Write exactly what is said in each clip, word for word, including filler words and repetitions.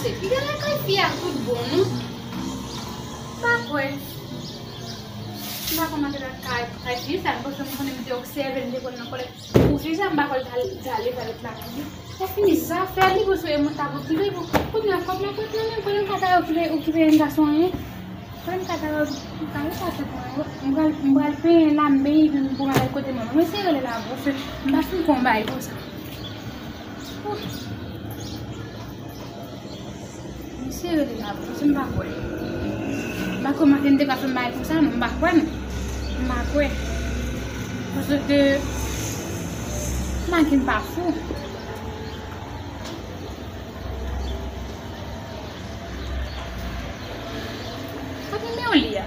Se piga lakay fi a tout bon, non? M pa kwè. M pa kwè m antre nan kay, kay fi sa, m panse m konnen m te obsève l, m te konn nan kòlèt. Pou fi sa, m pa kwè l t al, t al ale avèk lakou li. Sa fini zafè li, pou sou e moun ta pou kite pou kounye a kòb la pou nan men, konnen kata yo okipe, okipe yon gason, hein. Konnen kata yo, kata yo pa fèt mwen, m pral, m pral penyen la, m benyen, epi m pou m al kote mwen. Mwen se rele la, bon, se, m pa fin konn bagay konsa. Ouf. Misye rele la, paske m pa kwè. M pa kwè maten m te ka fè m bagay konsa, non, m pa kwè, non. M pa kwè. Paske maten m pa fou. Kote nimewo li a?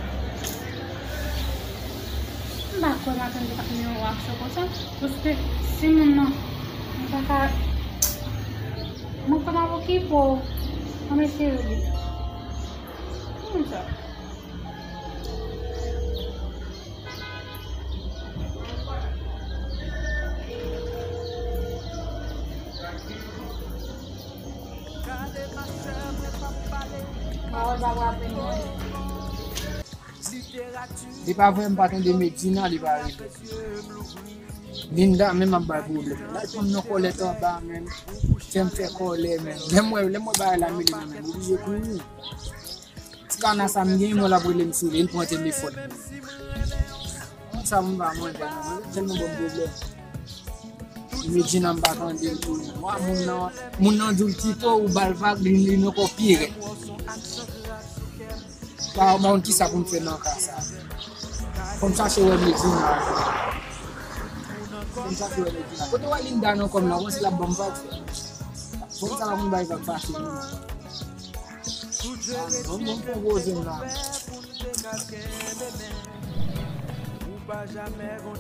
M pa kwè maten m te ka fè yon aksyon konsa, paske si moun nan, m pa ka, mwen konn ap okipe w, mwen eseye li. Kòman sa? Li pa vre, m pa tande Medjina, li pa rive. Linda menm ap bay pwoblèm. L al pran m nan kòlèt anba, menm. Fè m fè kòlè, menm. Lè m wè, lè m wè bagay la mele nan men m, oblije kouri. Ti kana sa m gen, mwen l ap rele m sou li, l pran telefòn mwen. Sa m pa manje, mwen tèlman ban m pwoblèm. Medjina m pa tande l tou. Wa, moun nan, moun nan di l kite w, ou ba l vag, li, li nan kò pi rèd. Pa, pa konn kisa pou m fè nan ka sa. Fò m chache wè Medjina. Fò m chache wè Medjina. Kote w wè Linda nan kò m nan, konsi l ap ban m vag, frè? Fò m sa pa konn bay vag fasil, non. Sa pa ka telefòn.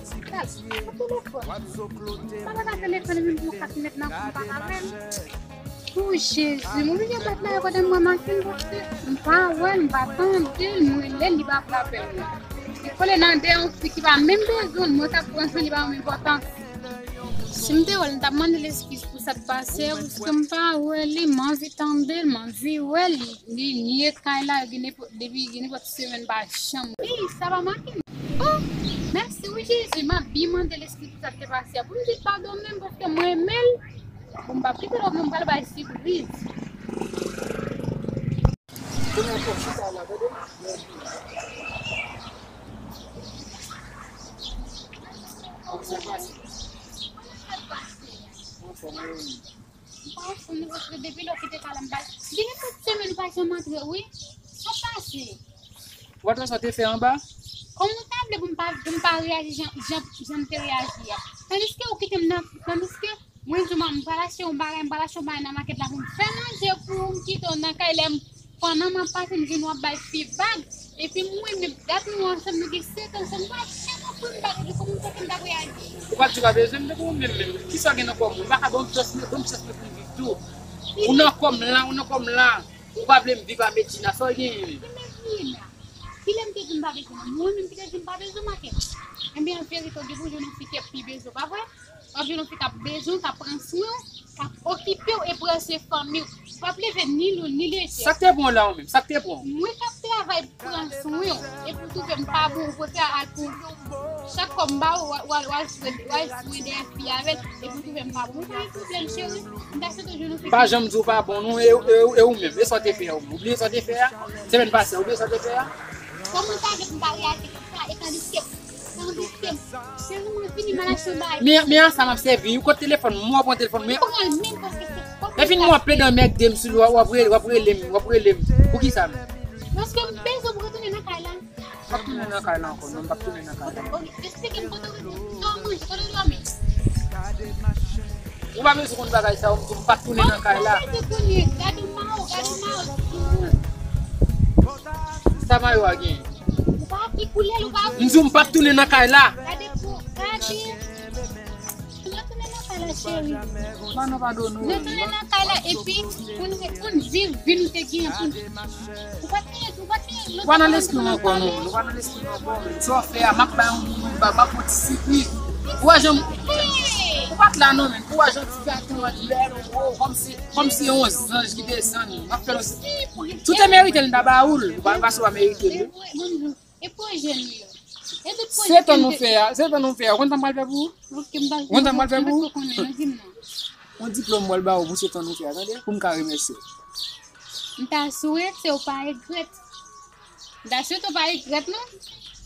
Sa pa ka telefòn, epi m pran kat mèt nan kou, m pa ka wè l. O Jezi, m oblije bat la kote m wè Makin, paske m pa wè l, m pa tande l, m rele l, li pa pran apèl mwen. Li kole nan dèyè yon fi ki pa menm bezwen l, mwen k ap pran swen li, pa menm enpòtans. Si m te wè l, m t ap mande l eskiz pou sa k pase a, paske m pa wè li, m anvi tande l, m anvi wè li. Li nye kay la, gen nenpòt, depi gen nenpòt semèn, pa janm. Wi, sa pa manke m. Oh, mèsi wi Jezi, m ap byen mande l eskiz pou sa k te pase a. Pou m di l padon menm, paske mwen renmen l. Bon, m p ap kite l non, m pral bay sipriz. Kounye a fò chita la, tande. Kòman sa pase? Anfòm, wi. M pa anfòm non, paske depi lè w kite kay la m pa, gen nenpòt semèn ou pa janm antre wi. Sa pase? Ou pa t wè sa w te fè anba? Kòman w ta vle pou m pa, pou m pa reyaji jan, jan, jan m te reyaji a? Tandiske ou kite m nan, tandiske mwen di w m pral achte yon bagay, m pral achte yon bagay nan makèt la pou m fè manje pou ou, m kite w nan kay, lè m pandan m ap pase m jwenn w ap bay fi vag. Epi m renmen dat nou ansanm, nou gen sèt an ansanm, m pa janm anfri m pa konn kòman m fè m t ap reyaji. Ou pa t di w pa bezwen m, tankou ou menm menm. Kisa w gen nan kò m? Ou pa ka ban m chans, ban m chans mwen pou m viv tou. Ou nan kò m la, ou nan kò m la. Ou pa vle m viv a Medjina, sa w genyen menm? Ki Medjina? Kilè m te di m pa bezwen mwen? Mwen menm ki te di m pa bezwen maten. Ebyen, an verite, w gen pou jwenn yon fi ki pi bezwen, pa vre? W ap jwenn yon fi k ap bezwen w, k ap pran swen w, k ap okipe w e pran swen fanmi w. W ap leve ni lou ni lejè. Sa k te pran w la ou menm? Sa k te pran w? Mwen k ap travay pran swen w. Epi w twouve m pa bon, ou prefere al pou chak kòb m ba ou, w al, w al, w al swen, w al swen dèyè fi avè l. Epi w twouve m pa bon. Ou pa gen pwoblèm, cheri. M ta swete w jwenn yon fi ki. M pa janm di w pa bon, non, e, e, e ou menm. E sa w te fè a ou menm? Ou bliye sa w te fè a? Semèn pase a, ou bliye sa w te fè a? Kòman w ta vle pou m pa reyaji konsa? E tandiske Tandiske, cheri mwen vini, m al achte yon bagay. Men, men an sa m ap sèvi, ou kot telefòn mwen, w ap pran telefòn mwen. Pran l menm paske se kòb. Lè fini mwen ap plendan mègde m sou li, w ap rele, w ap rele m, w ap rele m. Poukisa menm? Paske m bezwen m retounen nan kay la. W ap tounen nan kay la ankò, non, m p ap tounen nan kay la. Ok, eksplike m kote w rete. Sa w manje, kote w dòmi? Ou pa bezwen konn bagay sa yo, m di w m p ap tounen nan kay la. Gade kounye, gade mayo, gade mayo. Sa mayo a genyen? Ou pa ki koulè l, ou pa. M di w m p ap tounen nan kay la. Gade pou, gade. Retounen nan kay la, cheri. Manon, padone w. Retounen nan kay la, epi, pou n, pou n viv vi nou te genyen pou n. Ou pa t genyen, ou pa t genyen. Ou pa nan lespri m ankò, non. Ou pa nan lespri m ankò. Sa w fè a, m ap bay yon moun, m ap, m ap fè yon ti sipriz. Ou wè jan m. Ou pa La non, men, pou wè jan ti gato an lè, oh, kòmsi, kòmsi yon zanj ki desann. M ap fè l. Si w te merite l, m ta ba ou l. Ou pa, ou pa merite l. E pwojè nou yo? E tout pwojè Se tan nou fè a, se tan nou fè a. Ou konn sa m pral fè pou ou? Ok, m pa Ou konn sa m pral fè pou ou? Konnen, non, di m non. Yon diplòm mwen l ba ou pou se tan nou fè a, tande? Pou m ka remèsye w. M ta swete ou pa regrèt. M ta swete ou pa regrèt, non.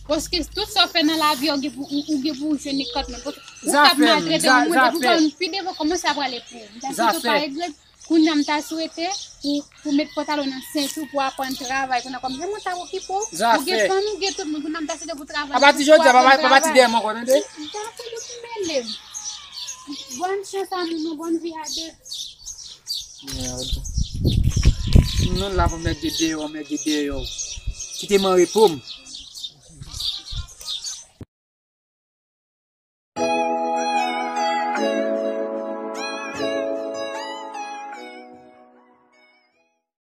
Paske tout sa w fè nan lavi, ou gen pou, ou, ou gen pou jwenn li kant mwen. Ou Zafè kap m, maltrete za- yon moun, epi zafè. Kòm pi devan, kòmanse ap rale pou ou. M ta swete ou pa Zafè. Regrèt. Kounye a m ta swete pou, pou met pantalon nan senti w, pou aprann travay. Kounye a kòm se mwen ta okipe w, ou Zafè. Gen fanmi, ou gen tout moun. Kounye a m ta swete pou travay. Apati jodi a, pa pati dèyè m ankò, tande? Zafè de ki mele m. Bòn chans a moun, nou bòn vi a de. Mèd. Non, la pou mèt de deyò, mèt de deyò. Kite m an repo m.